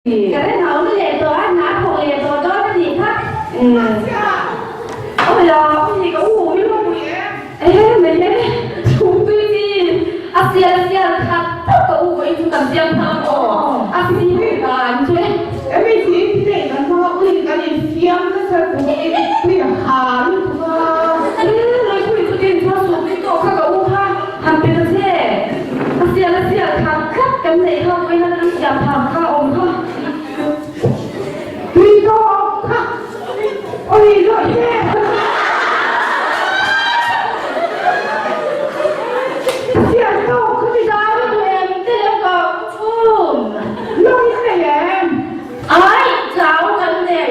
Ka rin a awm leh tawh a, hna a thawk leh tawh dawn a nih kha. Awi a, awi ka u min rawn pui em? E nei e, chhum tui chi a sial sial khat tawp ka u vawiin chu kan siam phang aw, a si dan chu e. Emi chi in nei kan hmang a, ui kan infiam nasa tûr in tui a ha lutuk a. E Laipui chu tin chuan chhum tui tawh kha ka u kha han pe ta che. A sial a sial khat khat kan neih kha vawiin a kan siam phang kha a awm kha. Tui tawk kha awi loh che. A sial tawk kha mi Zau i duh em te leh ka chhun. Lo in nei em? Ai chau kan nei.